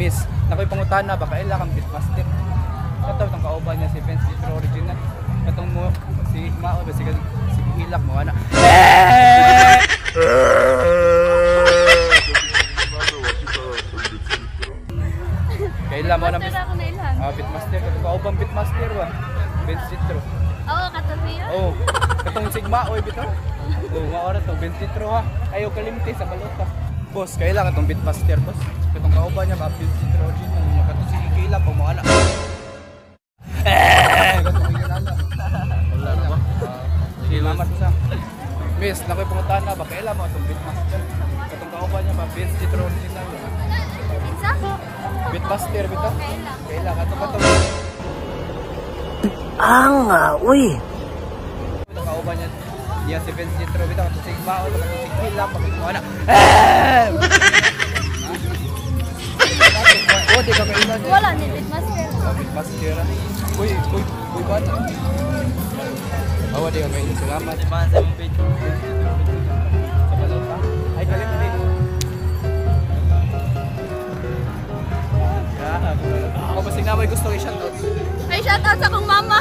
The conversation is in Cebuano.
Miss, nakoy pangutana ba, kaila kang Beatmaster? Kato tong kauban niya si Vince Jethro original. Katong mo si Mao ba sige sige hilak mo ana. Kaila mo na Master ako na ilhan. Ah, Beatmaster katong kauban Beatmaster ba? Vince Jethro. Oo, katong. Oh, katong sigma oy bitaw. Oh, maora to Vince Jethro ha. Ayo kalimti sa balota. Boss, kaila katong Beatmaster, boss. Katong kauban niya ba Vince Jethro original niya katong sige hilak mo ana. Eh, katong yun ana. Wala na ba? Salamat sa. Miss, nakoy pangutana ba kaila mo atong Beatmaster? Katong kauban niya ba Vince Jethro original. Kinsa? Beatmaster bitaw. Oo, kaila. Kaila katong katong Anga, uy. katong kauban niya niya si Vince Jethro bitaw katong sigma o katong sigila pag mo ana. Eh! Oh, di ka kaila niya. Wala ni Bitmaster. Oh, Beatmaster. Uy, uy, uy ba? Oh, di ka kaila. Salamat. Timaan sa imong page. Vince Jethro original. Sa balota. Ay, kalimti. Yeah. Ako ba sing gusto i-shoutout? Ay, shout out sa akong mama.